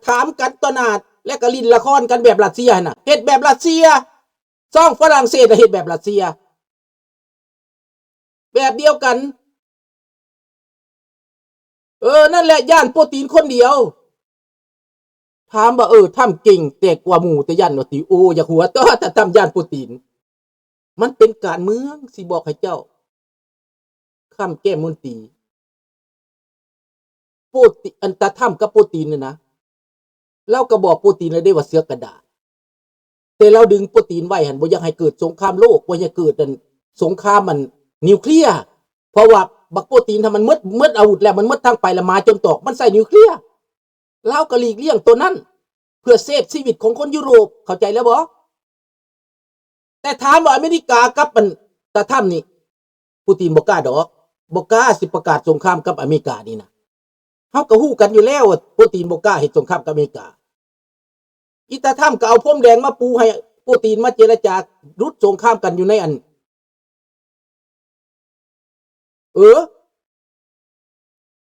ຖາມກັນຕໍ່ໜ້າ ແລ້ວກໍຫຼິ້ນລະຄອນກັນແບບຣັດເຊຍຫັ້ນນະ ເຮັດແບບຣັດເຊຍ. ຊ່ອງຝຣັ່ງເສດກໍເຮັດແບບຣັດເຊຍ ແບບດຽວກັນ. ເອີ ນັ້ນແຫຼະ ຢ້ານໂປຕີນຄົນດຽວ. ຖາມວ່າ ເອີ ທຳເກັ່ງແຕ່ກວ່າໝູ່ ແຕ່ຢ້ານວ່າຕິ. ໂອ້ ຢາກຫົວຕົວະ ຖ້າທຳຢ້ານໂປຕີນ. ມັນເປັນການເມືອງ ຊິບອກໃຫ້ເຈົ້າ. ຄຳແກ້ມມົນຕີ ໂປຕີ ອັນຕາທຳກັບໂປຕີນນີ້ນະ ລາວກໍບອກໂປຕີນແລ້ວເດ້ວ່າເສືອກະດາດ. ແຕ່ລາວດຶງໂປຕີນໄວ້ຫັ້ນ ບໍ່ຢາກໃຫ້ເກີດສົງຄາມໂລກ ບໍ່ຢາກເກີດອັນສົງຄາມອັນນິວເຄລຍ ເພາະວ່າບັກໂປຕີນຖ້າມັນໝົດ ໝົດອາວຸດແລ້ວ ມັນໝົດທາງໄປແລ້ວ ໝາຈົນຕອກ ມັນໃຊ້ນິວເຄລຍ. ລາວກໍຫຼີກລ້ຽງໂຕນັ້ນ ເພື່ອເຊບຊີວິດຂອງຄົນຢູໂຣບ ເຂົ້າໃຈແລ້ວບໍ່? ແຕ່ຖາມວ່າອາເມລິກາກັບອັນຕາທຳນີ້ ປູຕີນບໍ່ກ້າດອກ ບໍ່ກ້າຊິປະກາດສົງຄາມກັບອາເມລິການີ້ນະ. ເຮົາກໍຮູ້ກັນຢູ່ແລ້ວວ່າປູຕີນບໍ່ກ້າເຮັດສົງຄາມກັບອາເມລິກາ. ອີຕາທຳກໍເອົາພົມແດງມາປູໃຫ້ປູຕີນມາເຈລະຈາຢຸດສົງຄາມກັນຢູ່ໃນອັນ ເອີ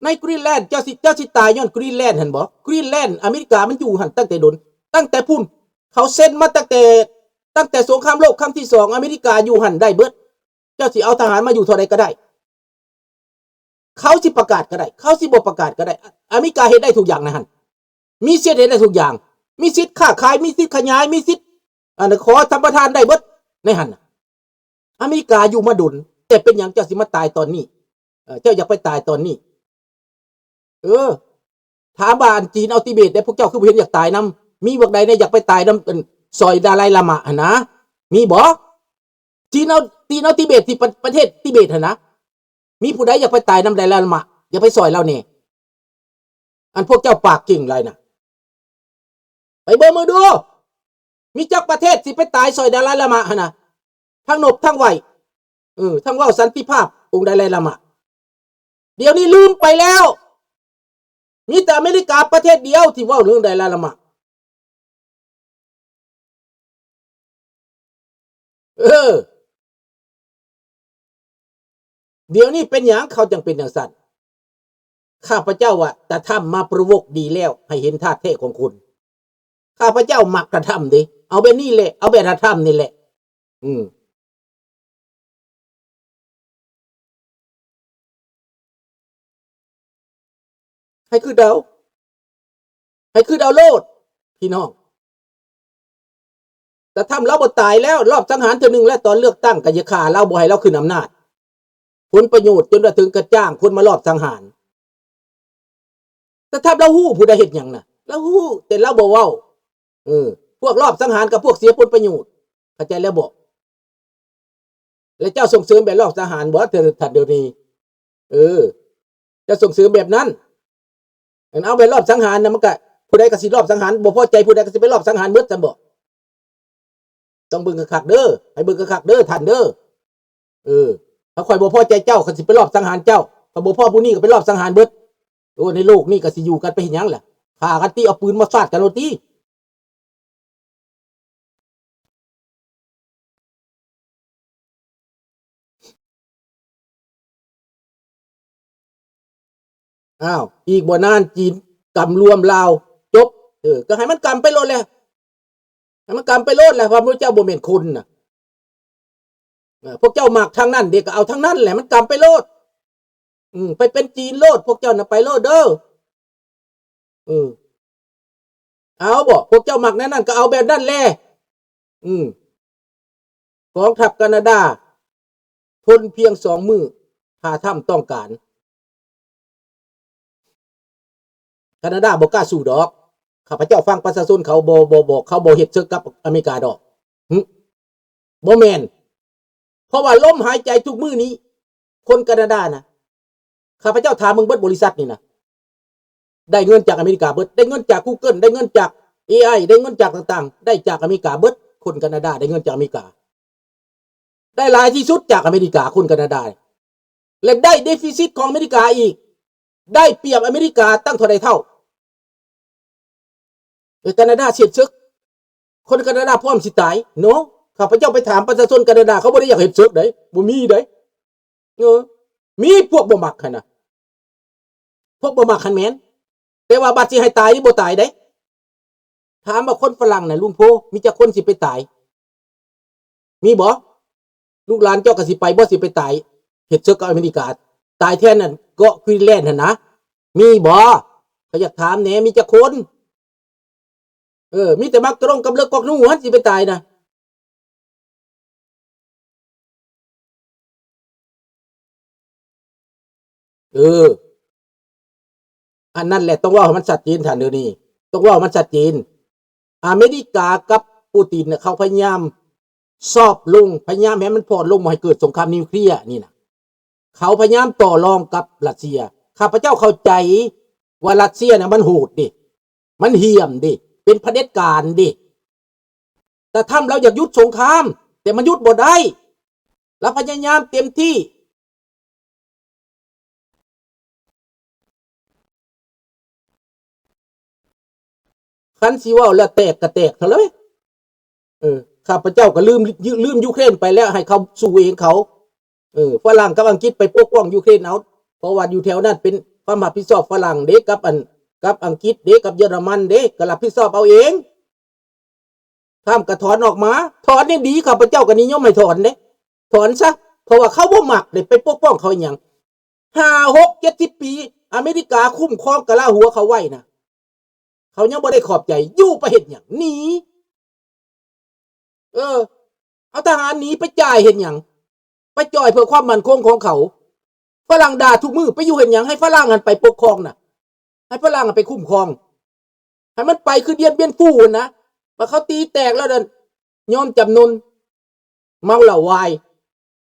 ໃນກຣີນແລນ ເຈົ້າຊິ ເຈົ້າຊິຕາຍຍ້ອນກຣີນແລນຫັ້ນບໍ? ກຣີນແລນ ອາເມລິກາມັນຢູ່ຫັ້ນຕັ້ງແຕ່ດົນ ຕັ້ງແຕ່ພຸ້ນ ເຂົາເຊັນມາຕັ້ງແຕ່ ຕັ້ງແຕ່ສົງຄາມໂລກຄັ້ງທີສອງ ອາເມລິກາຢູ່ຫັ້ນໄດ້ເບິດ. ເຈົ້າຊິເອົາທະຫານມາຢູ່ເທົ່າໃດກໍໄດ້ ເຂົາຊິປະກາດກໍໄດ້ ເຂົາຊິບໍ່ປະກາດກໍໄດ້ ອາເມລິກາເຮັດໄດ້ທຸກຢ່າງໃນຫັ້ນ. ມີສິດເຮັດໄດ້ທຸກຢ່າງ ມີສິດຄ້າຂາຍ ມີສິດຂະຫຍາຍ ມີສິດ ອັນ ຂໍສຳປະທານໄດ້ເບິດໃນຫັ້ນນະ. ອາເມລິກາຢູ່ມາດົນ ແຕ່ເປັນຫຍັງເຈົ້າຊິມາຕາຍຕອນນີ້? ເອີ ເຈົ້າຢາກໄປຕາຍຕອນນີ້? ເອີ ຖາມວ່າອັນຈີນເອົາຕິເບດເດ້ ພວກເຈົ້າຄືບໍ່ເຫັນຢາກຕາຍນຳ? ມີພວກໃດແດ່ຢາກໄປຕາຍນຳ ອັນ ຊ່ອຍດາໄລລາມາຫັ້ນນະ? ມີບໍ່? ຈີນເອົາ ຈີນເອົາຕິເບດ ທີ່ປະ ປະເທດຕິເບດຫັ້ນນະ ມີຜູ້ໃດຢາກໄປຕາຍນຳດາໄລລາມາ? ຢາກໄປຊ່ອຍລາວແດ່? ອັນພວກເຈົ້າປາກເກັ່ງຫຼາຍນະ ໄປເບິ່ງເບິ່ງດູ ມີຈັກປະເທດຊິໄປຕາຍຊ່ອຍດາໄລລາມາຫັ້ນນະ? ທັງນົບທັງໄຫວ້ ເອີ ທັງເວົ້າສັນຕິພາບອົງດາໄລລາມາ. ດຽວນີ້ລືມໄປແລ້ວ ມີແຕ່ອາເມລິກາປະເທດດຽວທີ່ເວົ້າເລື່ອງດາໄລລາມາ. ເອີ ດຽວນີ້ເປັນຫຍັງເຂົາຈັ່ງເປັນຈັ່ງຊັ້ນ? ຂ້າພະເຈົ້າວ່າ ຕາທຳມາໂປຣໂວກດີແລ້ວ ໃຫ້ເຫັນທ່າແທ້ຂອງຄົນ. ຂ້າພະເຈົ້າມັກຕາທຳເດ້ ເອົາແບບນີ້ແຫຼະ ເອົາແບບຕາທຳນີ້ແຫຼະ. ອືມ ໃຫ້ຄິດເອົາ ໃຫ້ຄິດເອົາໂລດ ພີ່ນ້ອງ. ຕາທຳລາວບໍ່ຕາຍແລ້ວ ລອບສັງຫານເທື່ອໜຶ່ງແລ້ວ ຕອນເລືອກຕັ້ງກໍຢ່າຂ້າລາວ ບໍ່ໃຫ້ລາວຂຶ້ນອຳນາດ. ຜົນປະໂຫຍດ ຈົນວ່າເຖິງກະຈ້າງຄົນມາລອບສັງຫານ. ຕາທຳລາວຮູ້ຜູ້ໃດເຮັດຫຍັງນະ? ລາວຮູ້ ແຕ່ລາວບໍ່ເວົ້າ. ເອີ ພວກລອບສັງຫານກັບພວກເສຍຜົນປະໂຫຍດ ເຂົ້າໃຈແລ້ວບໍ່? ແລະເຈົ້າສົ່ງເສີມແບບລອບສັງຫານບໍ່ ເທື່ອ ທ່ານ ດຽວນີ້? ເອີ ເຈົ້າສົ່ງເສີມແບບນັ້ນ. ອັນເອົາແບບລອບສັງຫານນະ ມັນກະ ຜູ້ໃດກໍຊິລອບສັງຫານ ບໍ່ພໍໃຈຜູ້ໃດກໍຊິໄປລອບສັງຫານເບິດຊັ້ນບໍ? ຕ້ອງເບິ່ງຄັກໆເດີ ໃຫ້ເບິ່ງຄັກໆເດີທ່ານເດີ. ເອີ ຖ້າຂ້ອຍບໍ່ພໍໃຈເຈົ້າ ຂ້ອຍຊິໄປລອບສັງຫານເຈົ້າ ຂ້ອຍບໍ່ພໍຜູ້ນີ້ກໍໄປລອບສັງຫານເບິດ. ໂອ້ ໃນໂລກນີ້ກໍຊິຢູ່ກັນໄປເຮັດຫຍັງລະ? ຂ້າກັນຕິ ເອົາປືນມາຟາດກັນໂລດຕິ. ອ້າວ ອີກບໍ່ນານຈີນກຳລວມລາວ ຈົບ. ເອີ ກໍໃຫ້ມັນກຳໄປໂລດແຫຼະ ໃຫ້ມັນກຳໄປໂລດແຫຼະ ເພາະພວກເຈົ້າບໍ່ແມ່ນຄົນນະ. ເອີ ພວກເຈົ້າມັກທາງນັ້ນເດ ກໍເອົາທາງນັ້ນແຫຼະ ມັນກຳໄປໂລດ. ອືມ ໄປເປັນຈີນໂລດ ພວກເຈົ້ານະ ໄປໂລດເດີ. ເອີ ເອົາບໍ ພວກເຈົ້າມັກແນວນັ້ນກໍເອົາແບບນັ້ນແຫຼະ. ອືມ ກອງທັບການາດາທົນພຽງສອງມື້ ຖ້າທຳຕ້ອງການ. ການາດາບໍ່ກ້າສູ້ດອກ. ຂ້າພະເຈົ້າຟັງປະຊາຊົນເຂົາ ບໍ່ ບໍ່ ບໍ່ ເຂົາບໍ່ເຮັດເສິກກັບອາເມລິກາດອກ. ຫຶ ບໍ່ແມ່ນ. ເພາະວ່າລົມຫາຍໃຈທຸກມື້ນີ້ ຄົນການາດານະ ຂ້າພະເຈົ້າຖາມເບິ່ງເບິດບໍລິສັດນີ້ນະ ໄດ້ເງິນຈາກອາເມລິກາເບິດ ໄດ້ເງິນຈາກ Google ໄດ້ເງິນຈາກ ເອໄອ ໄດ້ເງິນຈາກຕ່າງໆ ໄດ້ຈາກອາເມລິກາເບິດ. ຄົນການາດາໄດ້ເງິນຈາກອາເມລິກາ ໄດ້ຫຼາຍທີ່ສຸດຈາກອາເມລິກາ ຄົນການາດາ ແລະ ໄດ້ເດຟີຊິດຂອງອາເມລິກາອີກ ໄດ້ປຽບອາເມລິກາຕັ້ງເທົ່າໃດເທົ່າ. ເອີ ການາດາເຮັດເສິກ ຄົນການາດາພ້ອມຊິຕາຍເນາະ. ຂ້າພະເຈົ້າໄປຖາມປະຊາຊົນການາດາ ເຂົາບໍ່ໄດ້ຢາກເຮັດເສິກເດ້ ບໍ່ມີເດ້. ເອີ ມີພວກບໍ່ມັກຫັ້ນນະ ພວກບໍ່ມັກຫັ້ນແມ່ນ ແຕ່ວ່າບັດຊິໃຫ້ຕາຍນີ້ບໍ່ຕາຍເດ້. ຖາມວ່າຄົນຝຣັ່ງນະ ລຸງໂພ ມີຈັກຄົນຊິໄປຕາຍ? ມີບໍ່? ລູກຫຼານເຈົ້າກໍຊິໄປບໍ່? ຊິໄປຕາຍເຮັດເສິກກັບອາເມລິກາ ຕາຍແທນອັນເກາະກຣີນແລນຫັ້ນນະ ມີບໍ່? ຂ້ອຍຢາກຖາມແດ່ ມີຈັກຄົນ? ເອີ ມີແຕ່ມາກະລົງກັບເລີກກອກນູຫັ້ນ ຊິໄປຕາຍນະ. ເອີ ອັນນັ້ນແຫຼະ ຕ້ອງເວົ້າໃຫ້ມັນຊັດເຈນທ່ານ ດຽວນີ້ຕ້ອງເວົ້າໃຫ້ມັນຊັດເຈນ. ອາເມລິກາກັບປູຕິນນະ ເຂົາພະຍາຍາມຊອບລົງ ພະຍາຍາມໃຫ້ມັນຜ່ອນລົງ ບໍ່ໃຫ້ເກີດສົງຄາມນິວເຄລຍນີ້ນະ. ເຂົາພະຍາຍາມຕໍ່ລອງກັບຣັດເຊຍ. ຂ້າພະເຈົ້າເຂົ້າໃຈວ່າຣັດເຊຍນະມັນໂຫດເດ້ ມັນຫ່ຽມເດ້ ເປັນຜະເດັດການເດ້. ແຕ່ທຳລາວຢາກຢຸດສົງຄາມ ແຕ່ມັນຢຸດບໍ່ໄດ້ ລາວພະຍາຍາມເຕັມທີ່. ຄັນຊິເວົ້າແລ້ວແຕກກໍແຕກເທົ່ານັ້ນເລີຍ. ເອີ ຂ້າພະເຈົ້າກໍລືມ ລືມຢູເຄຣນໄປແລ້ວ ໃຫ້ເຂົາສູ້ເອງເຂົາ. ເອີ ຝຣັ່ງກັບອັງກິດໄປປົກປ້ອງຢູເຄຣນເອົາ ເພາະວ່າຢູ່ແຖວນັ້ນເປັນຄວາມຮັບຜິດຊອບຝຣັ່ງເດ້ ກັບອັນ ກັບອັງກິດເດ້ ກັບເຢຍລະມັນເດ້ ກໍຮັບຜິດຊອບເອົາເອງ. ທຳກໍຖອນອອກມາ ຖອນນີ້ດີ ຂ້າພະເຈົ້າກໍນິຍົມໃຫ້ຖອນເດ້ ຖອນຊະ ເພາະວ່າເຂົາບໍ່ມັກເດ້ ໄປປົກປ້ອງເຂົາອີຫຍັງ? ຫ້າ ຫົກ ເຈັດສິບປີ ອາເມລິກາຄຸ້ມຄອງກະລາຫົວເຂົາໄວ້ນະ ເຂົາຍັງບໍ່ໄດ້ຂອບໃຈ ຢູ່ໄປເຮັດຫຍັງ? ໜີ. ເອີ ເອົາທະຫານໜີໄປຈ່າຍເຮັດຫຍັງ? ໄປຈ່ອຍເພື່ອຄວາມໝັ້ນຄົງຂອງເຂົາ. ຝຣັ່ງດ່າທຸກມື້ ໄປຢູ່ເຮັດຫຍັງ? ໃຫ້ຝຣັ່ງຫັ້ນໄປປົກຄອງນະ ໃຫ້ຝຣັ່ງຫັ້ນໄປຄຸ້ມຄອງ ໃຫ້ມັນໄປຄືດຽນບຽນຟູຫັ້ນນະ. ບາດເຂົາຕີແຕກແລ້ວນັ້ນ ຍອມຈຳນົນ ເມົາເຫຼົ້າວາຍ.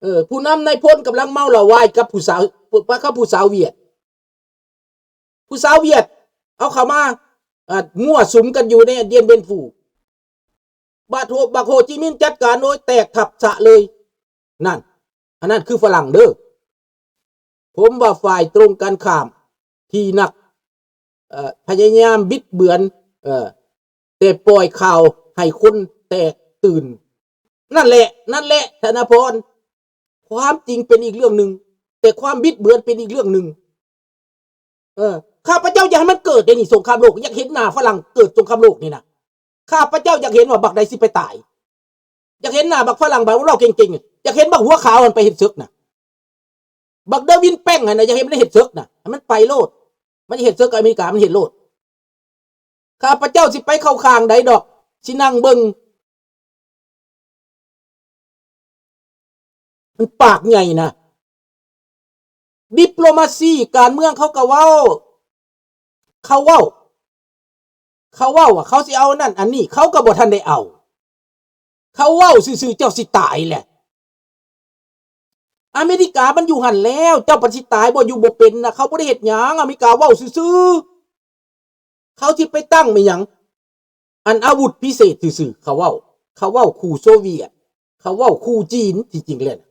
ເອີ ຜູ້ນຳນາຍພົນກຳລັງເມົາເຫຼົ້າວາຍກັບຜູ້ສາວ ກັບຜູ້ສາວຫວຽດ. ຜູ້ສາວຫວຽດເອົາເຂົ້າມາ ເອີ ມົ້ວສຸມກັນຢູ່ໃນດຽນບຽນຟູ. ບາດໂຮ ບັກໂຮຈິມິນຈັດການ ໂອ້ຍ ແຕກທັບຊະເລີຍ. ນັ້ນ ອັນນັ້ນຄືຝຣັ່ງເດີ. ຜົມວ່າຝ່າຍຕົງກັນຂ້າມທີ່ນັກ ເອີ ພະຍາຍາມບິດເບືອນ ເອີ ແຕ່ປ່ອຍຂ່າວໃຫ້ຄົນແຕກຕື່ນ. ນັ້ນແຫຼະ ນັ້ນແຫຼະ ທະນະພອນ. ຄວາມຈິງເປັນອີກເລື່ອງໜຶ່ງ ແຕ່ຄວາມບິດເບືອນເປັນອີກເລື່ອງໜຶ່ງ. ເອີ ຂ້າພະເຈົ້າຢາກໃຫ້ມັນເກີດເດນີ້ ສົງຄາມໂລກ. ຢາກເຫັນໜ້າຝຣັ່ງເກີດສົງຄາມໂລກນີ້ນະ. ຂ້າພະເຈົ້າຢາກເຫັນວ່າບັກໃດຊິໄປຕາຍ. ຢາກເຫັນໜ້າບັກຝຣັ່ງ ບັກເວົ້າເກັ່ງໆ. ຢາກເຫັນບັກຫົວຂາວຫັ້ນໄປເຮັດເສິກນະ. ບັກເດີວິນແປ້ງຫັ້ນນະ ຢາກເຫັນມັນເຮັດເສິກນະ. ໃຫ້ມັນໄປໂລດ. ມັນຈະເຮັດເສິກກັບອາເມລິກາ ມັນເຮັດໂລດ. ຂ້າພະເຈົ້າຊິໄປເຂົ້າຂ້າງໃດດອກ. ຊິນັ່ງເບິ່ງ. ມັນປາກໃຫຍ່ນະ. ດິບໂລມາຊີການເມືອງເຂົາກໍເວົ້າ ເຂົາເວົ້າ ເຂົາເວົ້າວ່າເຂົາຊິເອົາອັນນັ້ນອັນນີ້ ເຂົາກໍບໍ່ທັນໄດ້ເອົາ. ເຂົາເວົ້າຊື່ໆ ເຈົ້າຊິຕາຍແຫຼະ. ອາເມລິກາມັນຢູ່ຫັ້ນແລ້ວ ເຈົ້າປະຊິຕາຍບໍ່ ຢູ່ບໍ່ເປັນນະ. ເຂົາບໍ່ໄດ້ເຮັດຫຍັງ ອາເມລິກາເວົ້າຊື່ໆ. ເຂົາຊິໄປຕັ້ງແມ່ນຫຍັງ ອັນອາວຸດພິເສດຊື່ໆ ເຂົາເວົ້າ ເຂົາເວົ້າຂູ່ໂຊວຽດ ເຂົາເວົ້າຂູ່ຈີນ ທີ່ຈິງແລ້ວນະ.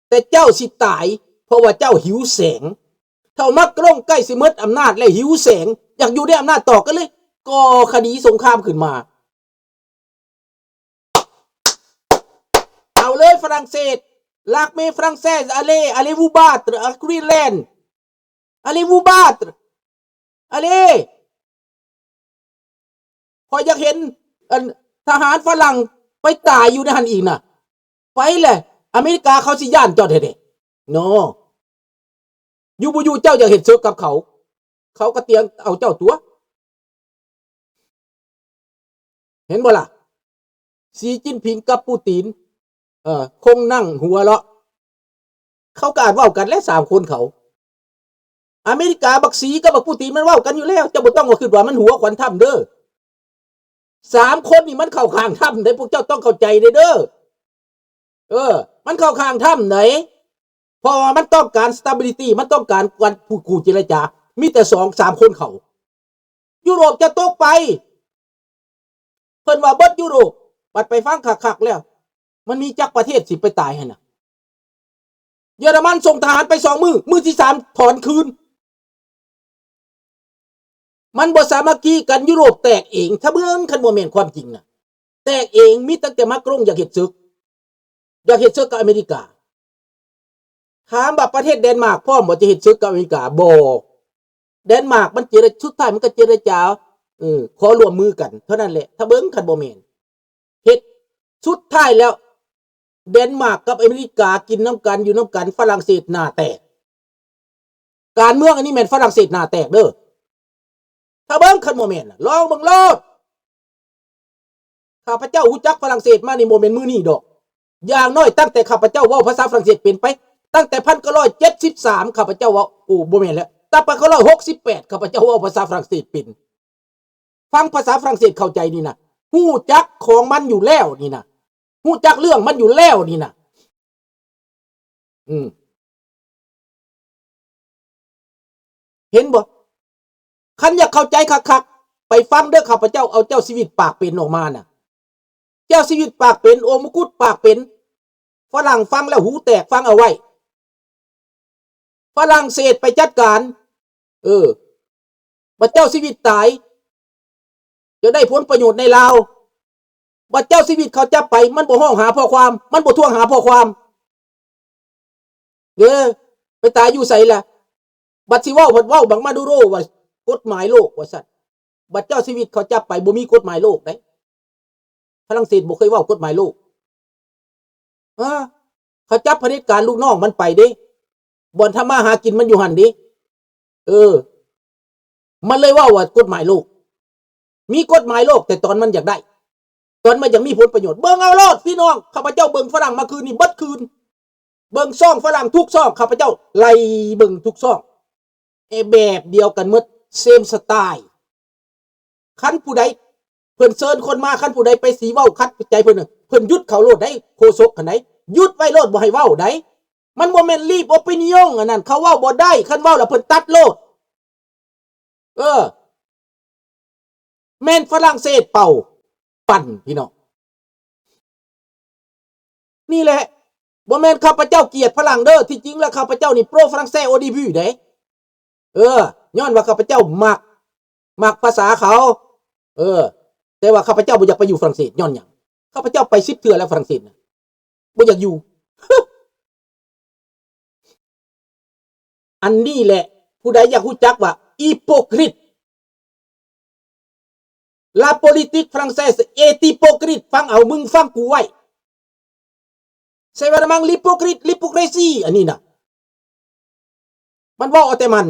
ແຕ່ເຈົ້າຊິຕາຍ ເພາະວ່າເຈົ້າຫິວແສງ. ເທົ່າມາກຣອງໃກ້ຊິໝົດອຳນາດແລ້ວ ຫິວແສງ ຢາກຢູ່ໃນອຳນາດຕໍ່ ກໍເລີຍກໍ່ຄະດີສົງຄາມຂຶ້ນມາ. ເອົາເລີຍຝຣັ່ງເສດ L'armée française allez, allez vous battre à Greenland, allez vous battre, allez. ຂ້ອຍຢາກເຫັນ ອັນ ທະຫານຝຣັ່ງໄປຕາຍຢູ່ໃນຫັ້ນອີກນະ. ໄປແຫຼະ ອາເມລິກາເຂົາຊິຢ້ານເຈົ້າແທ້ໆ ເນາະ. ຢູ່ບໍ່ຢູ່ເຈົ້າຢາກເຮັດເສິກກັບເຂົາ ເຂົາກໍຕຽງເອົາເຈົ້າຕົວະ. ເຫັນບໍ່ລະ? ສີຈິ້ນຜິງກັບປູຕີນ ເອີ ຄົງນັ່ງຫົວເລາະ. ເຂົາກໍອາດເວົ້າກັນແຫຼະ ສາມຄົນເຂົາ. ອາເມລິກາ ບັກສີກັບບັກປູຕີນມັນເວົ້າກັນຢູ່ແລ້ວ. ເຈົ້າບໍ່ຕ້ອງມາຄິດວ່າມັນຫົວຂວັນທຳເດີ. ສາມຄົນນີ້ມັນເຂົ້າຂ້າງທຳເດ້ ພວກເຈົ້າຕ້ອງເຂົ້າໃຈເດ້ເດີ. ເອີ ມັນເຂົ້າຂ້າງທຳເດ້ ເພາະວ່າມັນຕ້ອງການ stability ມັນຕ້ອງການການຜູ້ ຜູ້ເຈລະຈາ. ມີແຕ່ສອງສາມຄົນເຂົາ ຢູໂຣບຈະຕົກໄປ. ເພິ່ນວ່າເບິດຢູໂຣບ ບັດໄປຟັງຄັກໆແລ້ວ ມັນມີຈັກປະເທດຊິໄປຕາຍຫັ້ນນະ. ເຢຍລະມັນສົ່ງທະຫານໄປສອງມື້ ມື້ທີສາມຖອນຄືນ. ມັນບໍ່ສາມັກຄີກັນ ຢູໂຣບແຕກເອງ. ຖ້າເບິ່ງ ຄັນບໍ່ແມ່ນຄວາມຈິງນະ ແຕກເອງ. ມີຕັ້ງແຕ່ມາກຣອງຢາກເຮັດເສິກ ຢາກເຮັດເສິກກັບອາເມລິກາ. ຖາມວ່າປະເທດແດນມາກພ້ອມບໍ່ຈະເຮັດເສິກກັບອາເມລິກາ? ບໍ່. ແດນມາກມັນເຈລະ ສຸດທ້າຍມັນກໍເຈລະຈາ ເອີ ຂໍຮ່ວມມືກັນເທົ່ານັ້ນແຫຼະ. ຖ້າເບິ່ງ ຄັນບໍ່ແມ່ນ ເຮັດ ສຸດທ້າຍແລ້ວ ເດນມາກກັບອາເມລິກາກິນນຳກັນ ຢູ່ນຳກັນ ຝຣັ່ງເສດໜ້າແຕກ. ການເມືອງອັນນີ້ແມ່ນຝຣັ່ງເສດໜ້າແຕກເດີ້. ຖ້າເບິ່ງ ຄັນບໍ່ແມ່ນນະ ລອງເບິ່ງໂລດ. ຂ້າພະເຈົ້າຮູ້ຈັກຝຣັ່ງເສດມານີ້ບໍ່ແມ່ນມື້ນີ້ດອກ. ຢ່າງໜ້ອຍຕັ້ງແຕ່ຂ້າພະເຈົ້າເວົ້າພາສາຝຣັ່ງເສດເປັນໄປ, ຕັ້ງແຕ່ພັນເກົ້າຮ້ອຍເຈັດສິບສາມ ຂ້າພະເຈົ້າເວົ້າ, ໂອ້ ບໍ່ແມ່ນແລ້ວ, ຕັ້ງແຕ່ພັນເກົ້າຮ້ອຍຫົກສິບແປດ ຂ້າພະເຈົ້າເວົ້າພາສາຝຣັ່ງເສດເປັນ. ຟັງພາສາຝຣັ່ງເສດເຂົ້າໃຈນີ້ນະ, ຮູ້ຈັກຂອງມັນຢູ່ແລ້ວນີ້ນະ, ຮູ້ຈັກເລື່ອງມັນຢູ່ແລ້ວນີ້ນະ. ອືມ ເຫັນບໍ່? ຄັນຢາກເຂົ້າໃຈຄັກໆ ໄປຟັງເດີ້, ຂ້າພະເຈົ້າເອົາເຈົ້າຊີວິດປາກເປັນອອກມານະ. ເຈົ້າຊີວິດປາກເປັນ, ໂອມະກຸດປາກເປັນ, ຝຣັ່ງຟັງແລ້ວຫູແຕກ, ຟັງເອົາໄວ້. ຝຣັ່ງເສດໄປຈັດການ, ເອີ, ບັດເຈົ້າຊີວິດຕາຍ, ຈະໄດ້ຜົນປະໂຫຍດໃນລາວ. ບັດເຈົ້າຊີວິດເຂົາຈັບໄປ, ມັນບໍ່ຮ້ອງຫາພໍ່ຄວາມ, ມັນບໍ່ທວງຫາພໍ່ຄວາມ. ເອີ, ໄປຕາຍຢູ່ໃສລະ? ບັດຊິເວົ້າ, ບັດເວົ້າບັກມາດູໂຣວ່າກົດໝາຍໂລກວ່າຊັ້ນ. ບັດເຈົ້າຊີວິດເຂົາຈັບໄປ, ບໍ່ມີກົດໝາຍໂລກໃດ. ຝຣັ່ງເສດບໍ່ເຄີຍເວົ້າກົດໝາຍໂລກ. ເອີ, ເຂົາຈັບຜະເດັດການລູກນ້ອງມັນໄປເດ້. ບ່ອນທຳມາຫາກິນມັນຢູ່ຫັ້ນເດ້. ເອີ, ມັນເລີຍເວົ້າວ່າກົດໝາຍໂລກ. ມີກົດໝາຍໂລກ, ແຕ່ຕອນມັນຢາກໄດ້, ຕອນມັນຢາກມີຜົນປະໂຫຍດ. ເບິ່ງເອົາໂລດພີ່ນ້ອງ, ຂ້າພະເຈົ້າເບິ່ງຝຣັ່ງມາຄືນນີ້ເບິດຄືນ. ເບິ່ງຊ່ອງຝຣັ່ງທຸກຊ່ອງ, ຂ້າພະເຈົ້າໄລ່ເບິ່ງທຸກຊ່ອງ. ແບບດຽວກັນໝົດ, ເຊມສະໄຕ. ຄັນຜູ້ໃດເພິ່ນເຊີນຄົນມາ, ຄັນຜູ້ໃດໄປຊິເວົ້າຂັດໃຈເພິ່ນ, ເພິ່ນຢຸດເຂົາໂລດໄດ໋, ໂຄສົກຫັ້ນໄດ໋, ຢຸດໄວ້ໂລດ, ບໍ່ໃຫ້ເວົ້າໄດ໋. ມັນບໍ່ແມ່ນລີບໂອປິນຍົງອັນນັ້ນ, ເຂົາເວົ້າບໍ່ໄດ້, ຄັນເວົ້າແລ້ວເພິ່ນຕັດໂລດ. ເອີ, ແມ່ນຝຣັ່ງເສດເປົ່າປັ່ນພີ່ນ້ອງ. ນີ້ແຫຼະ, ບໍ່ແມ່ນຂ້າພະເຈົ້າກຽດຝຣັ່ງເດີ້, ທີ່ຈິງແລ້ວຂ້າພະເຈົ້ານີ້ໂປຣຝຣັ່ງເສດ ໂອ ດີ ບີ ເດ້. ເອີ, ຍ້ອນວ່າຂ້າພະເຈົ້າມັກ, ມັກພາສາເຂົາ. ເອີ, ແຕ່ວ່າຂ້າພະເຈົ້າບໍ່ຢາກໄປຢູ່ຝຣັ່ງເສດ. ຍ້ອນຫຍັງ? ຂ້າພະເຈົ້າໄປສິບເທື່ອແລ້ວຝຣັ່ງເສດນະ, ບໍ່ຢາກຢູ່. ອັນນີ້ແຫຼະ, ຜູ້ໃດຢາກຮູ້ຈັກວ່າ hypocrite, la politique française est hypocrite, ຟັງເອົາ, ມຶງຟັງກູໄວ້. C'est vraiment l'hypocrite, l'hypocrisie ອັນນີ້ນະ. ມັນເວົ້າເອົາແຕ່ມັນ.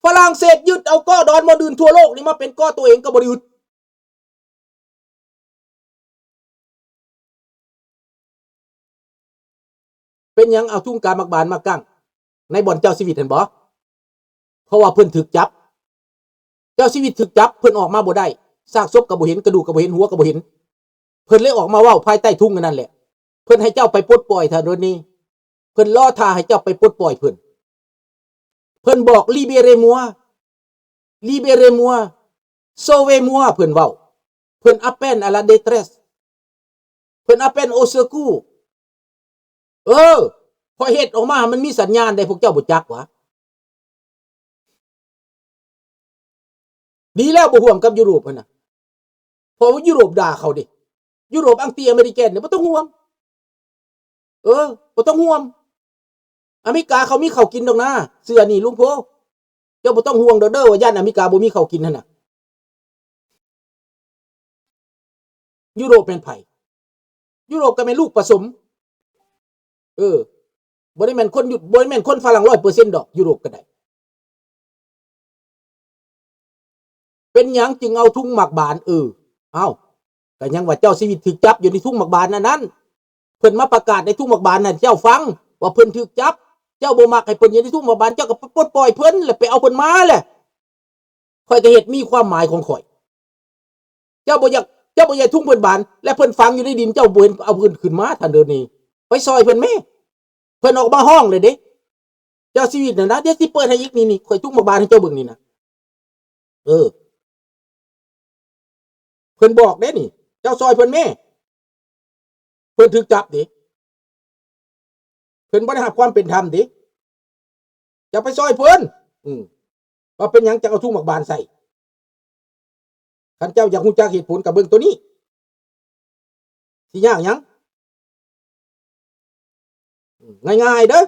ຝຣັ່ງເສດຍຶດເອົາເກາະດອນມອນດີນທົ່ວໂລກນີ້ມາເປັນເກາະຕົວເອງກໍບໍ່ໄດ້ອຶດ. ເປັນຫຍັງເອົາທຸງກາໝາກບານມາກາງໃນບ່ອນເຈົ້າຊີວິດຫັ້ນບໍ? ເພາະວ່າເພິ່ນຖືກຈັບ. ເຈົ້າຊີວິດຖືກຈັບ, ເພິ່ນອອກມາບໍ່ໄດ້. ຊາກສົບກໍບໍ່ເຫັນ, ກະດູກກໍບໍ່ເຫັນ, ຫົວກໍບໍ່ເຫັນ. ເພິ່ນເລີຍອອກມາເວົ້າພາຍໃຕ້ທຸງອັນນັ້ນແຫຼະ. ເພິ່ນໃຫ້ເຈົ້າໄປປົດປ່ອຍທ່ານໂດນນີ້. ເພິ່ນລໍຖ້າໃຫ້ເຈົ້າໄປປົດປ່ອຍເພິ່ນ. ເພິ່ນບອກ Libérez-moi, Libérez-moi, Sauvez-moi ເພິ່ນເວົ້າ. ເພິ່ນ Appel à la détresse, ເພິ່ນ Appel au secours. ເອີ, ເພາະເຮັດອອກມາມັນມີສັນຍານໄດ໋, ພວກເຈົ້າບໍ່ຈັກຫວາ? ດີແລ້ວບໍ່ຮ່ວມກັບຢູໂຣບຫັ້ນນະ, ເພາະວ່າຢູໂຣບດ່າເຂົາເດ້. ຢູໂຣບ anti-American ນີ້ບໍ່ຕ້ອງຫ່ວງ. ເອີ, ບໍ່ຕ້ອງຫ່ວງ. ອາເມລິກາເຂົາມີເຂົ້າກິນດອກນາ, ເຊື່ອນີ້ລຸງໂພ. ເຈົ້າບໍ່ຕ້ອງຫ່ວງດອກເດີ ວ່າຢ້ານອາເມລິກາບໍ່ມີເຂົ້າກິນຫັ້ນນະ. ຢູໂຣບແມ່ນໃຜ? ຢູໂຣບກໍແມ່ນລູກປະສົມ. ເອີ, ບໍ່ໄດ້ແມ່ນຄົນ, ບໍ່ໄດ້ແມ່ນຄົນຝຣັ່ງຮ້ອຍເປີເຊັນດອກ, ຢູໂຣບກໍໄດ້. ເປັນຫຍັງຈຶ່ງເອົາທຸງໝາກບານ? ເອີ, ເອົ້າ, ກໍຍັງວ່າເຈົ້າຊີວິດຖືກຈັບຢູ່ໃນທຸງໝາກບານອັນນັ້ນ. ເພິ່ນມາປະກາດໃນທຸງໝາກບານໃຫ້ເຈົ້າຟັງວ່າເພິ່ນຖືກຈັບ. ເຈົ້າບໍ່ມັກໃຫ້ເພິ່ນຢູ່ໃນທຸງໝາກບານ, ເຈົ້າກໍໄປປົດປ່ອຍເພິ່ນ ແລ້ວໄປເອົາເພິ່ນມາແຫຼະ. ຂ້ອຍກໍເຮັດມີຄວາມໝາຍຂອງຂ້ອຍ. ເຈົ້າບໍ່ຢາກ, ເຈົ້າບໍ່ຢາກທຸງເພິ່ນບານ ແລະ ເພິ່ນຝັງຢູ່ໃນດິນ, ເຈົ້າບໍ່ເຫັນເອົາເພິ່ນຂຶ້ນມາ, ທ່ານເດີນີ. ໄປຊ່ອຍເພິ່ນແມ້. ເພິ່ນອອກມາຮ້ອງເລີຍເດ້. ເຈົ້າຊີວິດນັ້ນນະ, ດຽວຊິເປີດໃຫ້ອີກ. ນີ້, ນີ້, ຂ້ອຍຈຸກໝາກບານໃຫ້ເຈົ້າເບິ່ງນີ້ນະ. ເອີ. ເພິ່ນບອກເດ້ນີ້, ເຈົ້າຊ່ອຍເພິ່ນແມ້. ເພິ່ນຖືກຈັບເດ້. ເພິ່ນບໍ່ໄດ້ຮັບຄວາມເປັນທຳເດ້. ເຈົ້າໄປຊ່ອຍເພິ່ນ. ອືມ. ວ່າເປັນຫຍັງຈັ່ງເອົາທຸງໝາກບານໃສ່? ຄັນເຈົ້າຢາກຮູ້ຈັກເຫດຜົນກໍເບິ່ງໂຕນີ້. ຊິຍາກຫຍັງ? ງ່າຍໆເດີ້.